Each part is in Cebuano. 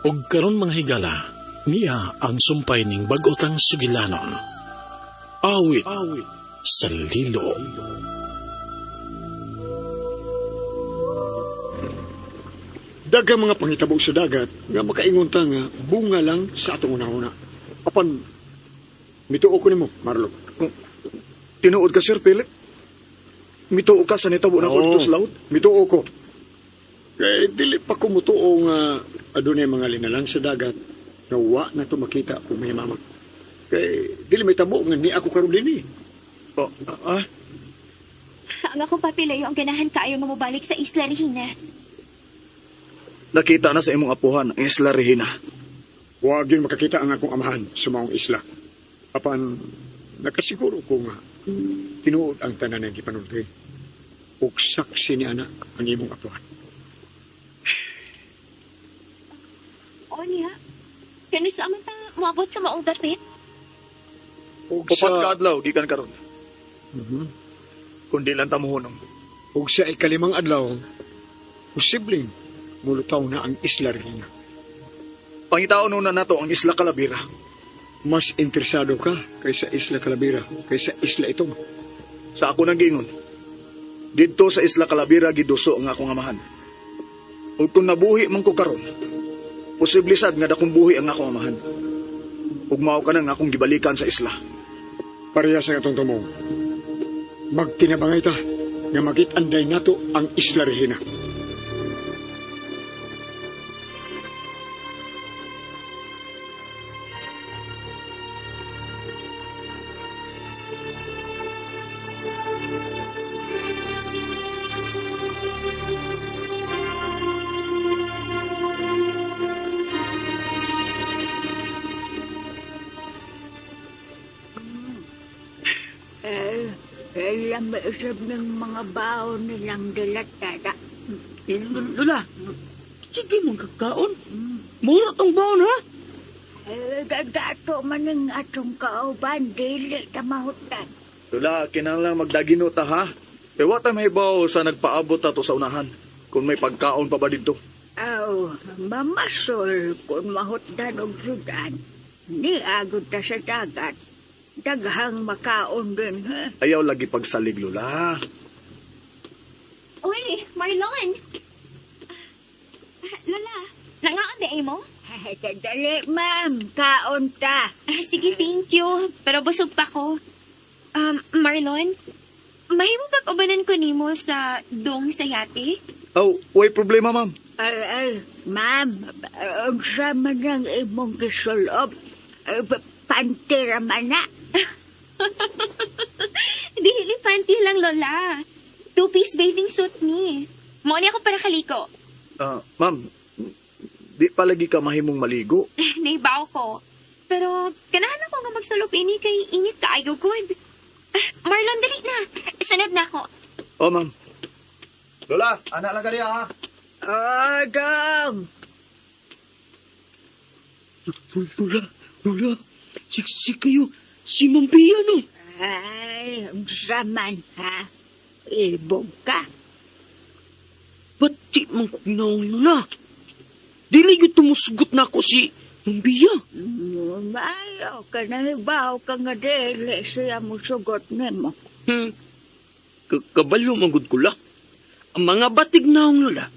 Og karon, mga higala, niya ang sumpay ning bag-o tang sugilanon. Awit sa Lilo. Daghang mga panghitabo sa dagat nga makaingon ta nga bunga lang sa atong una-una. Apan mituo ko nimo, Marlo. Tinuod ka, Sir Philip? Mituo ka sa nitabo na ko dito sa laut? Mituo ko. Kay dili pa ko mutuo nga adunay mga linalang sa dagat nga wa na to makita kung may mama. Kay dili may tabo nga ni ako karon dinhi. Oh, ah? Ang akong papilayo ang ganahan kaayo nga mobalik sa Isla Regina. Nakita na sa imong apuhan ang Isla Regina. Wa gyud makakita ang akong amahan sa maong isla. Apan nakasiguro ko nga tinuod ang tanan ng gipanulti. Ug saksi ni ana ang imong apuhan. O niya, kano sa aman ta moabot sa maong dapit? Ug Upat ka adlaw gikan karon. Kundi lang ta mohunong. Ug sa ikalimang adlaw, posibleng mulutaw na ang Isla Regina. Pangitaon una nato ang Isla Calavera. Mas interesado ka kaysa Isla Calavera, kaysa Isla Itom. Sa ako nang giingon. Didto sa Isla Calavera giduso ang akong amahan. Ug kung nabuhi man ko karon, posible sad nga dakong buhi ang akong amahan. Ug mao ka nang akong gibalikan sa isla. Pareha sa atong tumong. Magtinabangay ta nga makit-anday nato ang Isla Regina. Eh, lami usab ng mga baon nilang dilatata. Lola, sige mong kakaon. Mura tong baon, ha? Eh, gagato man ang atong kauban, dili ta mahutan. Lola, kinahanglan magdagino ta ha. Kay wa ta mahibaw sa nagpaabot ta to sa unahan. Kung may pagkaon pa ba didto. Aw, mamasol kung mahutdan og sudan. Ni agod ta sa dagat. Daghang makaon din, ha? Ayaw lagi pagsalig, Lola. Uy, Marlon! Ah, Lola, nangaon di mo? Ay, Dali, ma'am. Kaon ta. Ah, sige, thank you. Pero busog pa ko. Marlon, mahimo bag ubanan ko nimo sa dong sa yate? Aw, way problema, ma'am. Ay, ay, ma'am, unsa man ang imong gisulob? Ay, Pantira man na. Dili panty lang, Lola. Two-piece bathing suit ni. Mo ni ako para kaliko. Ah, ma'am, di pa lagi ka mahimong maligo. Naibaw ko. Pero ganahan ako nga magsulop ini kay init kaayo gud. Ah, Marlon, dali na. Sunod na ako. Oh, ma'am. Lola, anak lang kaniya ha. Oh, dong. Lola, Lola, siksik kayo. Si Ma'am Pia, no? Ay, unsa man, ha? Ibog ka. Ba't di man kong naong, Lola? Dili yun tumusugot na ako si Ma'am Pia. Mayo ka na hibaw ka nga dili siya musugot nimo. Kabalo magud ko la. Ang mga batig naong, Lola,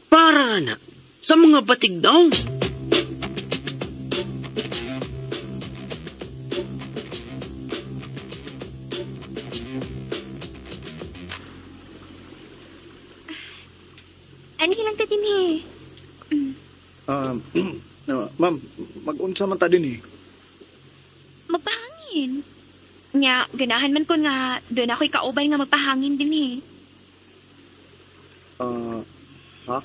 para na sa mga batig naong. Ani lang ta dinhi. Ah, ma'am, mag-unsa man ta din eh. Magpahangin. Nya, ganahan man ko nga doon ako'y kauban nga magpahangin dinhi. Ah, ha?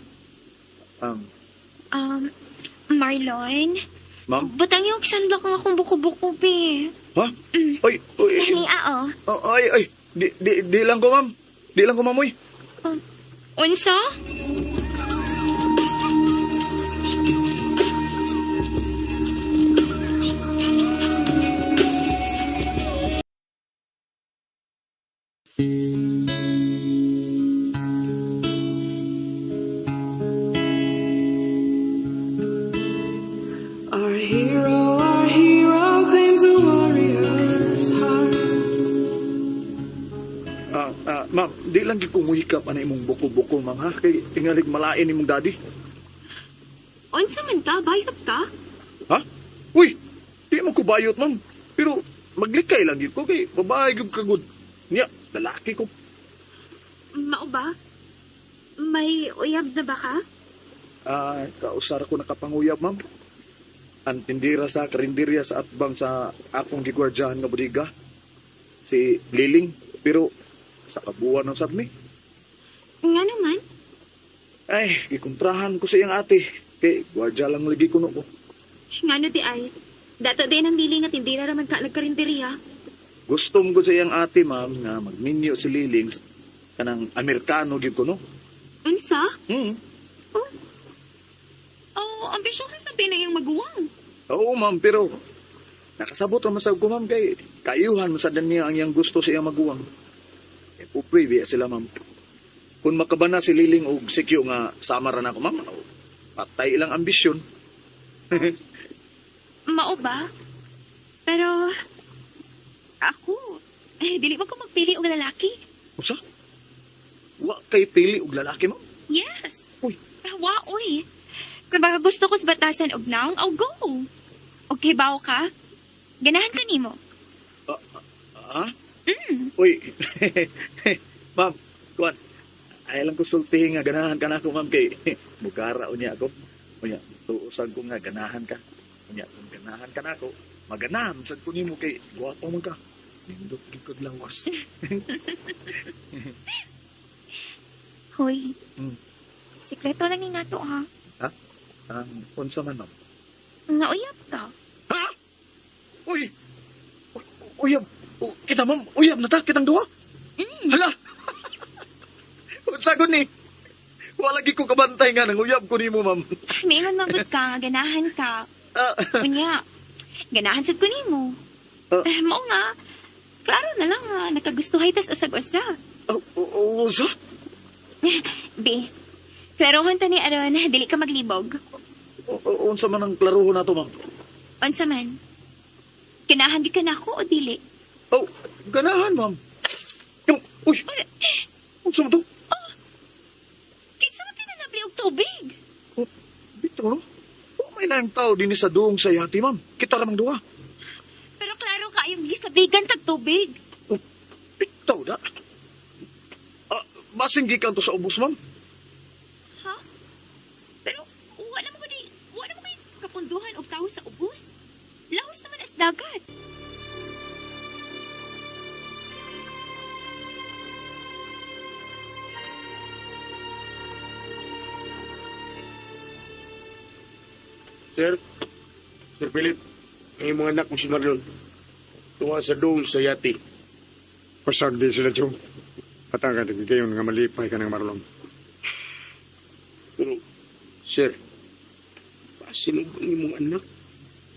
Marlon, Ma'am? butang yung sunblock nga akong buko-buko, be. Ha? Ay, ay, Kani, ao. oh, ay, ay, di lang ko, ma'am. Di lang ko, ma'am, uy. Unsa? Our hero claims a warrior's heart. Ma'am, di lang gyud ko muhikap ana imong buko-buko, ma'am, ha? Kay tingalig malain imong daddy. Unsa man ka, bayot ka? Ha? Uy, di mo ko bayot, ma'am. Pero maglikay lang gyud ko kay babae gyud kagud. Niya, lalaki ko. Mao ba? May uyab na ba ka? Kausar ko nakapanguyab, ma'am. Ang tindira sa karinderya sa atbang sa akong gigwardyahan nga bodega. Si Liling, pero sa kabuan ng sabmi. Nga naman. Ay, gikontrahan ko sa iyang ate. Kay gwardya lang lagi kuno ko. Ngano di ay? Dato din ang Liling nga tindira raman ka nagkarinderya. Gusto mo sa iyang ate, ma'am, nga magminyo si Liling kanang Amerikano gyud kuno. Unsa? Hmm. Oh, ambisyosa sa pinay ang maguwang. Oo, ma'am, pero nakasabot ra man sad ko, ma'am, kay kaayuhan man sad niya ang iyang gusto sa iyang maguwang. Eh, pobre biya sila, ma'am. Kung makabana si Liling og sikyo nga sama ra na ako, ma'am, patay ilang ambisyon. Mao ba? Pero ako, eh, dili mo ko magpili og lalaki. Usa? Wa kay pili og lalaki, ma'am? Yes. Uy. Wa, uy. Kung baka gusto ko sa batasan og naong, I'll go. Okay ba ka? Ganahan ka nimo. Ha? Uy. Ma'am, kuan. Ay lang ko sultihin nga ganahan ka na ako, ma'am, kay mugara unya ako. Unya, tuusan ko nga ganahan ka. Unya, kung ganahan ka na ako, maganahan sad ko nimo kay gwapo man ka. Nindot gyud kag lawas. Hoy. Sikreto lang ni nato, ha? Ha? Ang unsa man, ma'am? Nga uyab ka. Ha? Uy! Uyab! Kita, ma'am, uyab na ta, kitang duha. Hala! Unsa gud ni? Wala gyud ko kabantay nga nang uyab ko nimo, ma'am. Maingon man gud ka nga ganahan ka. Unya, ganahan sad ko nimo. Eh, mao nga. Klaro na lang nga, nakagustuhay tas usag-usa. Usa? B, klarohon ta ni aron, dili ka maglibog. Unsa man ang klarohon nato, ma'am? Unsa man? Ganahan di ka na ako o dili? Oh, ganahan, ma'am. Uy! Unsa man to? Oh, kinsa man kinanabli og tubig? Oh, bitaw, no? Oh, may laing tao din sa duong sa yati, ma'am. Kita ramang duha. Pero klaro ka yung gisabigan tag tubig. Oh, bitaw da. Basing gikan to sa ubos, ma'am. Ha? Pero wala mo ko kapunduhan og tao sa ubos. Lahos naman as dagat. Sir, Sir Philip, ang imong anak mo si Marlon. Tunga sa doon sa yati. Pasag di sila, Joe. Patagan din kayo nga malipay ka ng Marlon. Pero, sir, pasin ang imong anak.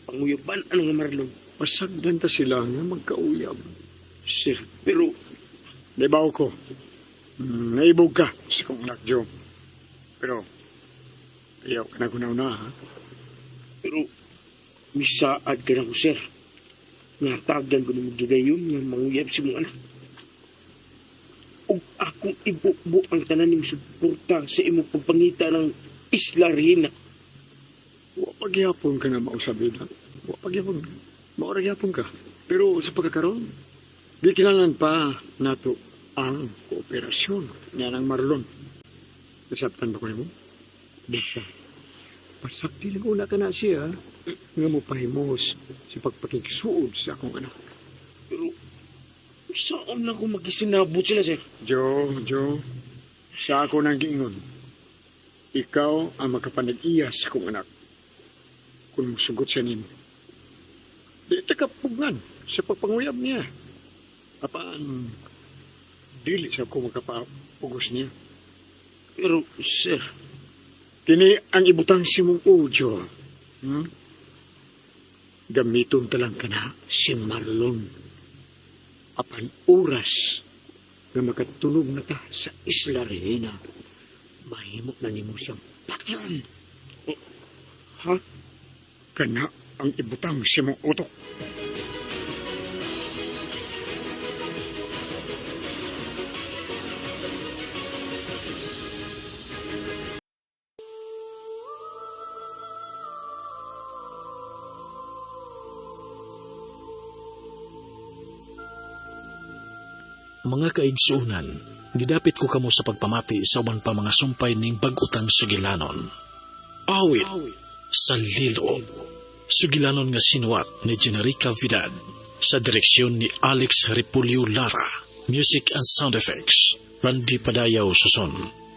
Panguyaban ang nga Marlon. Pasagdan ta sila nga magkauyab. Sir, pero... Naibaw ko. Naibog ka sa kong anak, Joe. Pero, ayaw ka na kunaw na, ha? Pero, misaad ka na ko, sir. Natagan ko na magigayon nga manguyab si mong anak. Ug akong ibubo ang tanan nimong suporta sa imong pagpangita ng Isla Regina. Wa pagyapon ka na mausabida. Wa pagyapon. Maura gyapon ka. Pero sa pagkakaroon, di kinahanglan pa nato ang kooperasyon niya ng Marlon. Nasabtan ba ko nimo? Di siya. Pasakti lang una ka na siya nga mo pahimos sa pagpakigsuod sa akong anak. Pero saan lang ko magisinabot sila, sir? Joe, Joe, sa ako nang giingon, ikaw ang makapanag-iya sa akong anak kung musugot siya nimo. Di ta kapugngan sa pagpanguyab niya. Apaan, dili sa ako makapapugos niya. Pero, sir... Kini ang ibutang si mong ujo. Gamiton talang ka na si Marlon. Apan oras nga makatulog na ta sa Isla Regina, mahimo na nimo siyang patyon. Ha? Kana ang ibutang sa imong utok. Mga kaigsuunan, gidapit ko kamo sa pagpamati sa uban pa mga sumpay ning bag-utang sugilanon. Awit sa Lilo. Sugilanon nga sinuwat ni Generica Vidad sa direksyon ni Alex Repulio Lara. Music and sound effects, Randy Padayaw Suson.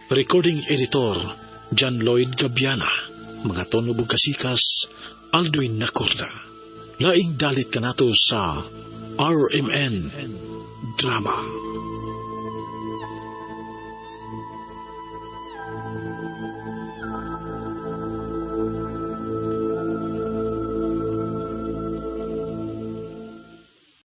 Recording editor, John Lloyd Gabiana. Mga tono kasikas, Aldwin Nacorda. Laing dalit kanato sa RMN Drama.